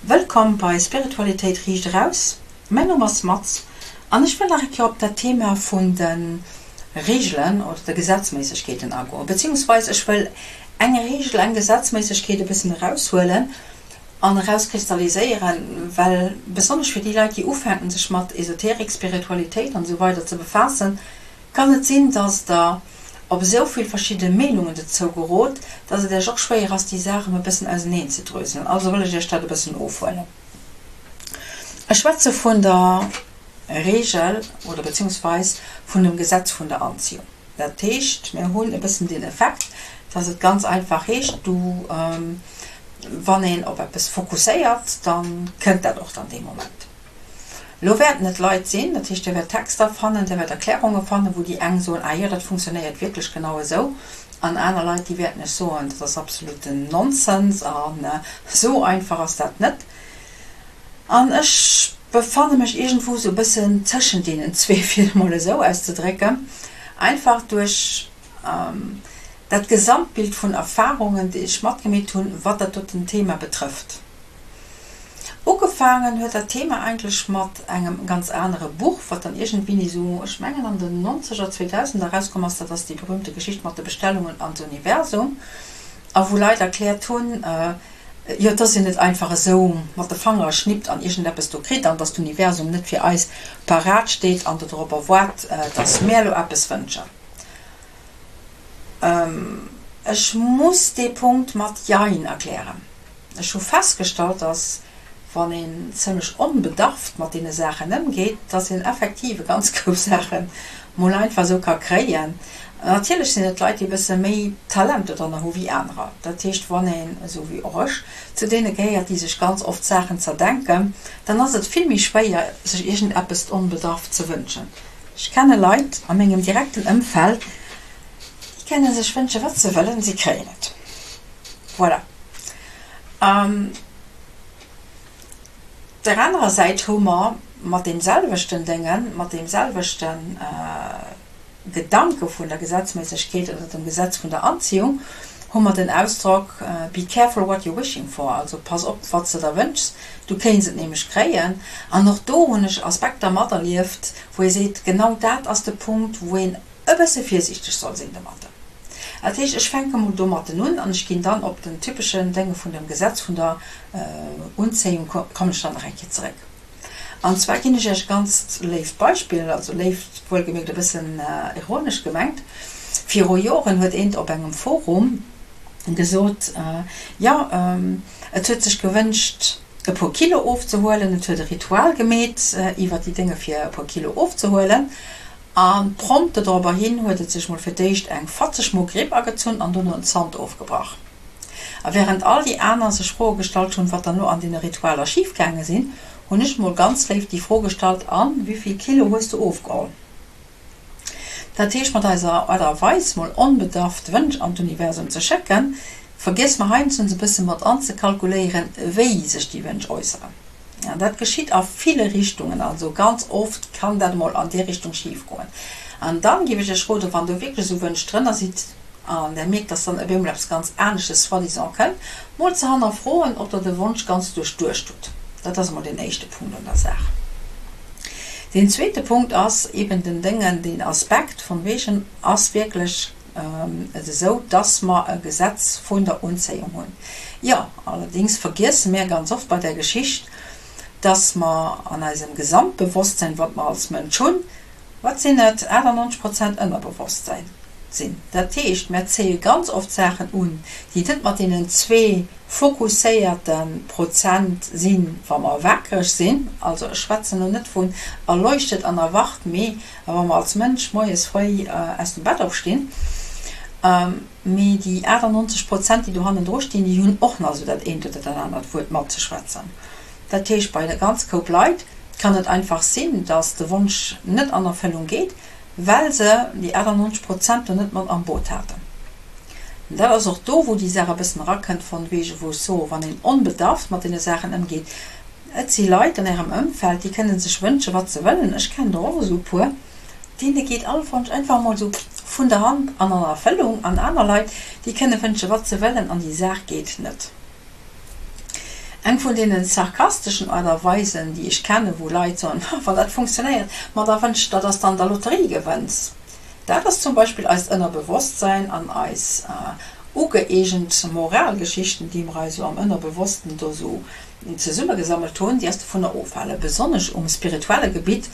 Wëllkomm bei Spiritualitéit riicht eraus. Mäin Numm ass Mats an ech wëll nach eng Kéier op dat Thema vun de Reegelen oder de Gesetzméissegkeeten agoen, beziehungsweis ech wëll eng Reegel, eng Gesetzméissegkeet e bëssen eraushuelen an erauskristalliséieren, well besonnesch fir déi Leit, déi ufänken sech mat Esoterik, Spiritualitéit an esou weider ze befaassen, Kann et sinn, dass der op esou vill verschidde Meenungen dozou gerot, dass et Iech och schwéier ass, déi Saach em e bëssen auseneen ze dröselen? Also wëll ech Iech dat e bëssen ofhuelen. Ech schwätze vun der Regel oder beziehungsweis vun dem Gesetz vun der Anziehung. Dat heescht, mir hunn e bëssen den Effekt, dass et ganz einfach heescht, du, wann een op eppes fokusséiert, da kënnt dat och dann dee Moment. Elo wäerten et Leit sinn, dat heescht, Dir wäert Texter fannen, Dir wäert Erklärunge fannen, wou déi eng soen, ah jo, dat funktionéiert wierklech genau esou, an aner Leit, déi wäerten lech soen, dat ass absoluten Nonsens an esou einfach ass dat net. An ech befanne mech iergendwou esou e bëssen tëschent deenen zwee, fir et emol esou auszedrécken, einfach duerch dat Gesamtbild vun Erfarungen, déi ech matgemeet hunn, wat dat doten Thema betrëfft. Ugefaangen huet dat Thema eigentlech mat engem ganz anere Buch, wat dann iergendwéini esou, ech mengen an den Nonzeger, Zweedausender erauskomm ass. Dat ass déi berühmte Geschicht mat de Bestellungen an d'Universum, a wou Leit erkläert hunn, jo, dass een net einfach esou mat de Fangere schnippt an iergendeppes do kritt an dass d'Universum net fir eis parat steet an dodropper waart, dass mär elo eppes wënschen. Ech muss dee Punkt mat Jein erklären. Ech hu festgestallt, dass, wann een zimlech onbedarft mat deene Saachen ëmgeet, dass een effektiv e ganz Koup Saache mol einfach esou ka kréien. Natierlech sinn et Leit, déi e bësse méi Talent dodranner hu wéi anerer. Dat heescht, wann een, esou wéi och ech, zu deene gehéiert, déi sech ganz oft Saachen zerdenken, dann ass et vill méi schwéier, sech iergendeppes onbedarft ze wënschen. Ech kenne Leit a mengem direkten Ëmfeld, déi kenne sech wënsche wat se wëllen, si kréien et. Voilà. An der anerer Säit hu mer mat deem selwechten Déngen, mat deem selwechte Gedanke vun der Gesetzméissegkeet oder dem Gesetz vun der Anziehung, hu mer den Ausdrock Be careful what you're wishing for, also pass op, wat s de der wënschs, du kéints et nämlech kréien. An och do hunn ech Aspekter materlieft, wou ee seet, genau dat ass de Punkt, wou een e bësse virsiichteg soll sinn domatten. Dat heescht, ech fänke mol domatten un an ech ginn dann op den typeschen Dénge vun dem Gesetz vun der Unzéiung kommen ech dann nach eng Kéier zeréck. An zwar ginn ech Iech e ganzt léift Beispill, also léift wuelgemierkt e bëssen ironesch gemengt. Viru Joren huet eent op engem Forum gesot, jo, et huet sech gewënscht e puer Kilo ofzehuelen, et huet e Ritual gemeet iwwer déi Dénge fir e puer Kilo ofzehuelen. A prompt dodropper hin huet et sech mol fir d'éischt eng fatzeg Mo Gripp agezunn an dono en Zant ofgebrach. A während all déi aner sech Froe gestallt hunn, wat dann lo an deene Ritualer schif gaange sinn, hunn ech mol ganz léif déi Fro gestallt, An, wéivill Kilo hues du ofgeholl? Dat heescht, mat eiser Art a Weis mol onbedarft Wënsch an d'Universum ze schécken, vergiesse mer heiansdo e bësse mat anzekalkuléieren, wéi sech déi Wënsch äusseren. An dat geschitt a ville Richtungen, also ganz oft kann dat emol an déi Richtung schif goen. An dann géif ech Iech roden, wann do wierklech esou Wënsch drënner sidd an Der mierkt, dass dann op eemol eppes ganz aneschtes soi-disant kënnt, mol ze hannerfroen, ob Der de Wonsch ganz duerchduecht hutt. Dat ass emol deen éischte Punkt an der Saach. Deen zweete Punkt ass eben den Déngen, deen Aspekt von wegen, ass wierklech et esou, dass mer e Gesetz vun der Unzéiung hunn. Jo, allerdéngs vergiesse mär ganz oft bei där Geschicht, dass mer an eisem Gesamtbewosstsein, wat mer als Mënsch hunn, wat sinn et, 98 Prozent Ënnerbewosstsein sinn. Dat heescht, mär zéie ganz oft Saachen un, déi net mat deenen zwee fokusséierte Prozent sinn, wa mer wakereg sinn, also ech schwätzen elo net vun erleuchtet an erwacht, mee wa mer als Mënsch moies fréi aus dem Bett opstinn, mee déi 98 Prozent, déi do hannendru stinn, déi hunn och nach esou dat eent oder dat anert Wuert matzeschwätzen. Dat heescht, bei e ganz Koup Leit kann et einfach sinn, datt de Wonsch net an Erfëllung geet, well se déi 98 Prozent do net mat am Boot haten. An dat ass och do, wou déi Saach e bëssen erakënnt, von wegen, wou ech soen, wann een onbedarft mat deene Saachen ëmgeet, et si Leit an Ärem Ëmfeld, déi kënne sech wënschen, wat se wëllen, ech kennen der och esou e puer, deene geet all Wonsch einfach emol esou vun der Hand an an Erfëllung, an aner Leit, déi kënne wënschen, wat se wëllen, an déi Saach geet net. Eng vun deenen sarkasteschen Aart a Weisen, déi ech kennen, wou Leit soen, Ha, wann dat funktionéiert, ma da wënsch der, dass de an der Lotterie gewënns. Dat ass zum Beispill eist Ënnerbewosstsäin an eis ugëeegent Moralgeschichten, déi mer eis esou am Ënnerbewossten do esou zesummegesammelt hunn, déi eis dovunner ofhalen. Besonnesch um spirituelle Gebitt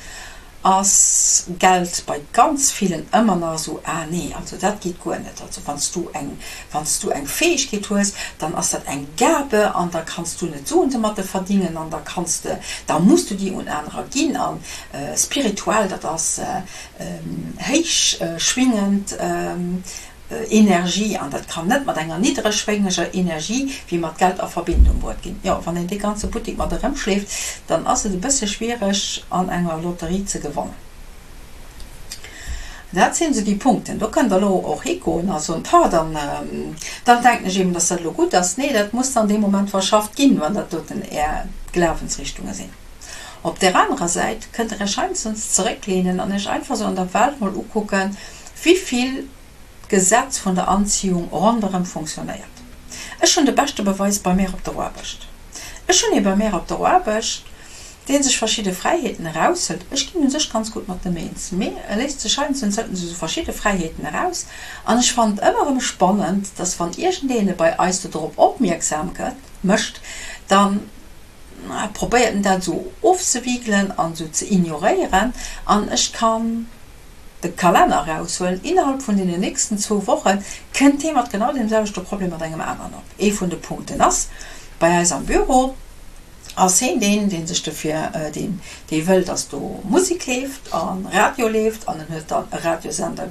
ass Geld bei ganz villen ëmmer nach esou, ah nee, also dat geet guer net, also wann s du eng, wann s du eng Fäegkeet hues, dann ass dat eng Gabe an da kanns du net Suen domatte verdingen an da kanns de, da muss du déi un anerer ginn an spirituell, dat ass héich schwingend Energie an dat kann net mat enger niddregschwéngeger Energie wéi mat Geld a Verbindung bruet ginn. Jo, wann een dee ganze Buttik mat erëmschleeft, dann ass et e bësse schwiereg an enger Lotterie ze gewannen. Dat sinn esou déi Punkten. Do kënnt Der elo och higoen a soen, Pah, dann, dann denken ech eben, dass dat elo gutt ass. Nee, dat muss dann dee Moment verschafft ginn, wann dat doten Är Glawensrichtunge sinn. Op där anerer Säit kënnt Der Iech heiansdens zerécklehnen an Iech einfach esou an der Welt mol ukucken, wéivill d'Gesetz vun der Anziehung ronderëm funktionéiert. Ech hunn de beschte Beweis bei mär op der Aarbecht. Ech hunn ee bei mär op der Aarbecht, dee sech verschidde Fräiheeten eraushëlt. Ech ginn u sech ganz gutt mat em eens, mee e léisst sech heiansdo hëlt en sech esou verschidde Fräiheeten eraus. An ech fannen et ëmmer erëm spannend, dass wann iergendeen e bei eis do drop opmierksam gëtt, mécht, da probéiert en dat esou ofzewigelen an esou ze ignoréieren. An ech kann de Kalenner eraushuelen, innerhalb vun deenen nächsten zwou Woche kënnt hee mat genau deem selwechte Problem mat engem aneren op. Ee vun de Punkten ass, bei eis am Büro ass heen deen, dee sech dofir, deen, dee wëll, dass do Musek leeft a Radio leeft an en huet dann e Radiosender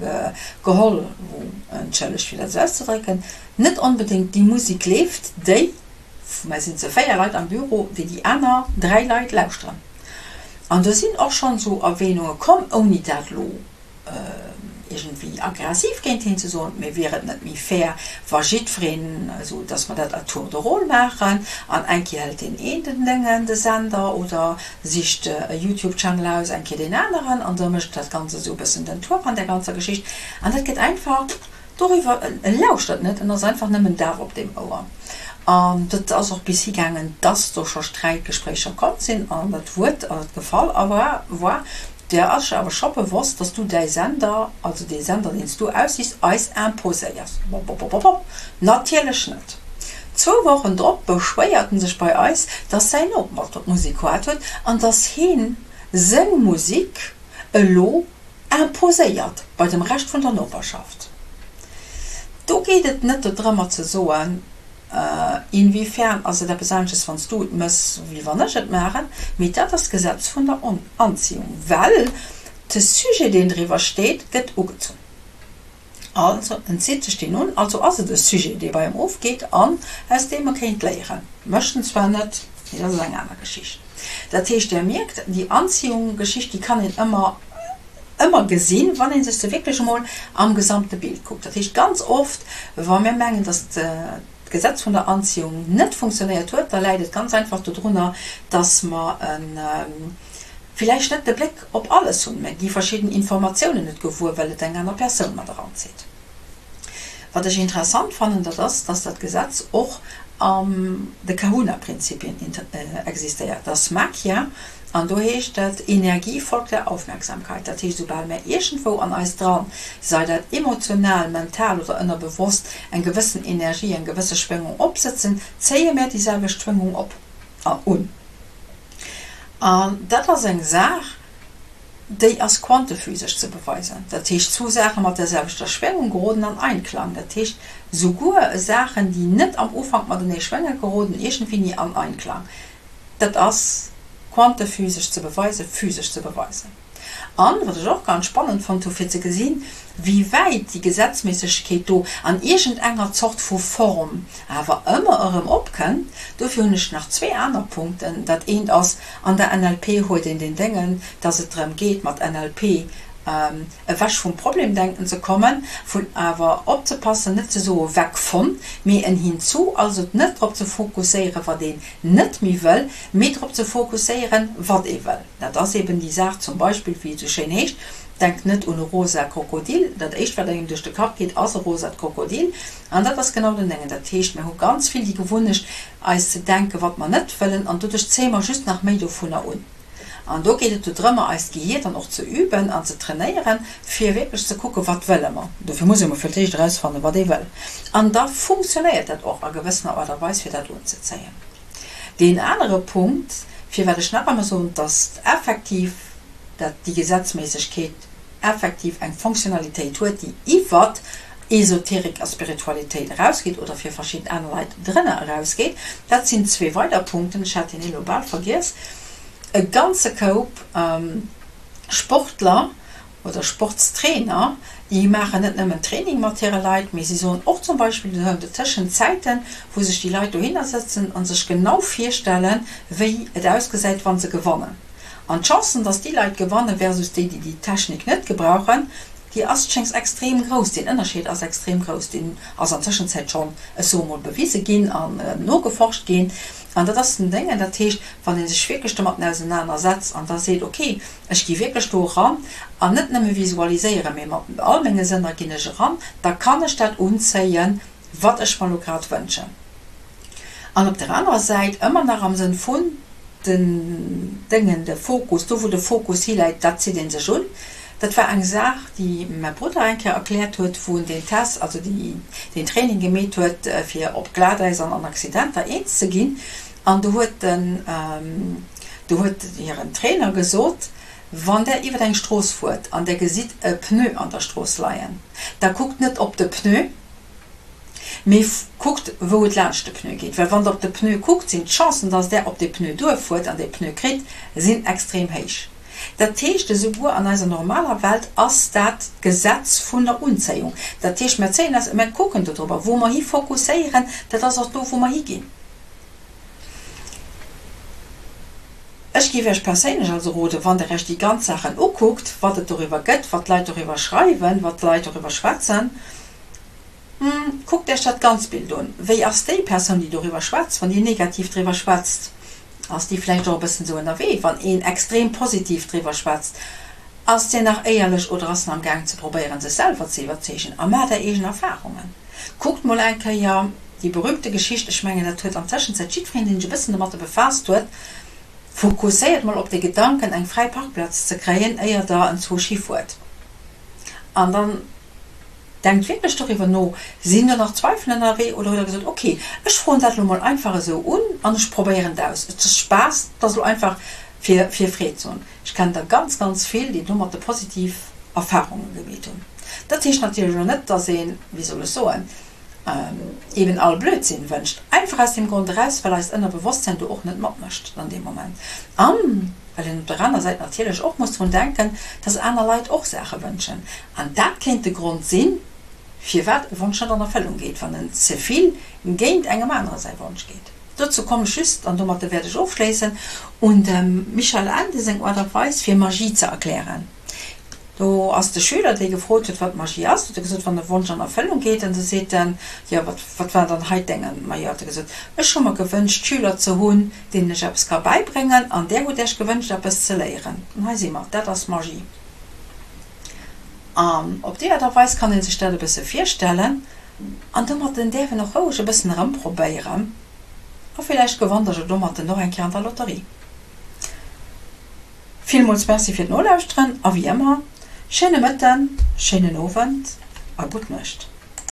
geholl, wou, entschëllegt fir dat esou auszedrécken, net onbedéngt déi Musek leeft, déi, mer sinn ze 4 Leit am Büro, déi déi aner 3 Leit lauschteren. An do sinn och schonn esou Erwähnunge komm, ouni dat elo iergendwéi aggressiv géint hien ze soen, mee wier et net méi fair, wa jiddwereen, esou datt mer dat à tour de rôle maachen an eng Kéier hëlt deen een den Déngen, de Sender, oder sicht e Youtube-Channel aus, eng Kéier deen aneren, an da mécht dat Ganzt esou e bëssen den Tour an där ganzer Geschicht. An dat gëtt einfach. Doriwwer, en lauschtert net, en ass einfach nëmmen daf op deem Ouer. An dat ass och bis higaangen, dass do scho Sträitgespréicher komm sinn an dat Wuert gefall war, war, Dir ass sech awer scho bewosst, dass du däi Sender, also dee Sender, deen s du aussichs, eis imposéiers. Bopopopopop, natierlech net! Zwou Wochen drop beschwéiert en sech bei eis, dass säin Noper d'Musek hoart huet an dass heen seng Musik elo imposéiert bei dem Rescht vun der Noperschaft. Do geet et net dodrëmmer ze soen, inwiefern ass et eppes anesches wann s du et mëss wéi wann ech et maachen, mee dat ass d'Gesetz vun der Anziehung, well de Sujet deen driwwer steet gëtt ugezunn. Also en zitt sech deen un, also ass et e Sujet, dee bei em ofgeet an aus deem e kéint léieren. Mécht en zwar net, mee dat ass eng aner Geschicht. Dat heescht, Der mierkt, déi Anziehung-Geschicht, déi kann een ëmmer, ëmmer gesinn, wann ee sech se wierklech emol am gesamte Bild kuckt. Dat heescht, ganz oft, wa mir mengen, datt d'Gesetz vun der Anziehung net funktionéiert huet, da läit et ganz einfach dodrunner, datt mer e villäicht net de Bléck op alles hunn, mä gi verschidden Informatiounen net gewuer, well et eng aner Persoun mat eranzitt. Wat ech interessant fannen, dat ass, dass dat Gesetz och an de Kahuna-Prinzipien existéiert. Dat ass Makia, an do heescht et, Energie folgt der Aufmerksamkeit. Dat heescht, soubal mär iergendwou an eis dran, sei dat emotional, mental oder ënnerbewosst, eng gewëssen Energie, eng gewësse Schwéngung opsëtzen, zéie mär déi selwecht Schwéngung op, un. An dat ass eng Saach, déi ass quantephysesch ze beweisen. Dat heescht, zwou Saache mat der selwechter Schwéngung geroden an Einklang. Dat heescht, souguer Saachen, déi net am Ufank matenee schwéngen, geroden iergendwéini an Einklang. Dat ass quantephysesch ze beweisen, physesch ze beweisen. An, wat ech och ganz spannend fonnt hu fir ze gesinn, wéi wäit déi Gesetzméissegkeet do an iergend enger Zort vu Form awer ëmmer erëm opkënnt, dofir hunn ech nach zwee aner Punkten. Dat eent ass, an der NLP huet een den Déngen, dass et drëm geet, mat NLP. Ewech vum Problemdenken ze kommen, vun awer opzepassen, net ze soe weg von, mee en hinzu, also et net drop ze fokusséieren, wat een net méi wëll, mee drop ze fokusséieren, wat ee wëll. Dat ass eben déi Saach zum Beispill, wéi et esou schéin heescht, Denk net un e rosa Krokodil. Dat éischt, wat engem duerch de Kapp geet, ass e rosat Krokodil. An dat ass genau den Déngen. Dat heescht, mir hu ganz vill déi Gewunnecht, eis ze denken, wat mer net wëllen, an doduerch zéie mer just nach méi dovunner un. An do geet et dodrëmmer, eist Gehier dann och ze üben an ze trainéieren, fir wierklech ze kucken, wat wëlle mer. Dofir muss ee mol fir d'éischt erausfannen, wat ee wëll. An da funktionéiert dat och a gewëssener Aart a Weis, fir dat unzezéien. Deen anere Punkt, firwat ech nach ëmmer soen, dass effektiv dat déi Gesetzméissegkeet effektiv eng Fonctionnalitéit huet, déi iwwert Esoterik a Spiritualitéit erausgeet oder fir verschidden aner Leit drënner erausgeet, dat sinn zwee weider Punkten, ech hat deen ee lo bal vergiess, e ganze Koup Sportler oder Sportstrainer, déi maachen net nëmmen Training mat hire Leit, mee si soen och zum Beispill, se hunn dotëschent Zäiten, wou sech déi Leit dohinner sëtzen a sech genau virstellen, wéi et ausgesäit, wa se gewannen. An d'Chancen, dass déi Leit gewanne versus déi, déi déi Technik net gebrauchen, déi ass schéngs extrem grouss. Deen Ënnerscheed ass extrem grouss. Deen ass an Tëschenzäit schonn, ech soe mol, bewise ginn an nogeforscht ginn. An dat ass den Déngen. Dat heescht, wann ee sech wierklech domatten ausenaner setzt an da seet, okay, ech gi wierklech do eran an net nëmme visualiséieren, mee mat all menge Sënner ginn ech eran, da kann ech dat unzéien, wat ech mer elo grad wënschen. An op der anerer Säit, ëmmer nach am Sënn vun den Déngen, de Fokus, do wou de Fokus hiläit, dat zitt ee sech un. Dat war eng Saach, déi mäi Brudder eng Kéier erkläert huet, wou en deen Test, also déi, deen Training gemeet huet, fir op Glatäis an an Accidenter eens ze ginn. An do huet den, do huet hiren Trainer gesot, Wann Der iwwer eng Strooss fuert an Der gesitt e Pneu an der Strooss leien, da kuckt net op de Pneu, Mee kuckt wou et laanscht de Pneu geet, well wann der op de Pneu kuckt, sinn d'Chancen dass där op dee Pneu duerfuert an dee Pneu kritt, sinn extrem héich. Dat heescht esouguer an eiser normaler Welt ass dat d'Gesetz vun der Unzéiung. Dat heescht mer zéien eis, mer kucken dodrobber, wou mer hi fokusséieren, dat ass och do wou mer higinn. Ech géif Iech perséinlech also roden, wann Der Iech déi ganz Saachen ukuckt, wat et doriwwer gëtt, wat d'Leit doriwwer schreiwen, wat d'Leit doriwwer schwätzen, Kuckt Iech dat ganz Bild un. Wéi ass déi Persoun, déi doriwwer schwätzt? Wann déi negativ driwwer schwätzt, ass déi vläicht och e bëssen esou ënnerwee. Wann een extrem positiv driwwer schwätzt, ass deen nach éierlech oder ass en am Gaang ze probéieren, sech selwer ze iwwerzeegen? A maacht Är eegen Erfarungen. Kuckt mol eng Kéier déi berühmte Geschicht, ech mengen, dat huet an Tëschenzäit jiddwereen, deen sech e bëssen domatter befaasst huet, Fokusséiert mol op de Gedanken, eng fräi Parkplaz ze kréien, éier Der enzwousch hifuert. An dann. Denkt wierklech doriwwer no. Sinn do nach Zweifel ënnerwee oder hutt Der gesot, ok, ech froen dat elo mol einfach esou un an ech probéieren et aus. Et ass Spaass, et ass elo einfach fir fir Freed ze hunn. Ech kennen der ganz, ganz vill, déi domat positiv Erfarunge gemeet hunn. Dat heescht natierlech elo net, dass een, wéi soll ech soen, eben all Blödsinn wënscht. Einfach aus deem Grond eraus, well eist Ënnerbewosstsäin do och net matmécht an deem Moment. An well een op der aner Säit natierlech och muss drun denken, dass aner Leit och Saache wënschen. An dat kéint de Grond sinn, firwat e Wonsch net an Erfëllung geet, wann en ze vill géint engem anere säi Wonsch geet. Dozou kommen ech just, an domatter wäert ech ofschléissen, un dem Michel Ende seng Aart a Weis fir Magie ze erklären. Do ass de Schüler, dee gefrot huet, wat Magie ass, huet e gesot, wann e Wonsch an Erfëllung geet. An du seet en, jo, wat, wat war dann hei d'Déngen? Majo, huet e gesot, ech hu mer gewënscht, Schüler ze hunn, deenen ech eppes ka bäibréngen, an där hutt Äech gewënscht, eppes ze léieren. An hei si mer. Dat ass Magie. An op déi Aart a Weis kann ee sech dat e bësse virstellen. An domatten däerf een och roueg e bëssen erëmprobéieren. A villäicht gewannt der jo domatten och eng Kéier an der Lotterie. Villmools Merci fir d'Nolauschteren a wéi ëmmer, schéine Mëtten, schéinen Owend a gutt Nuecht.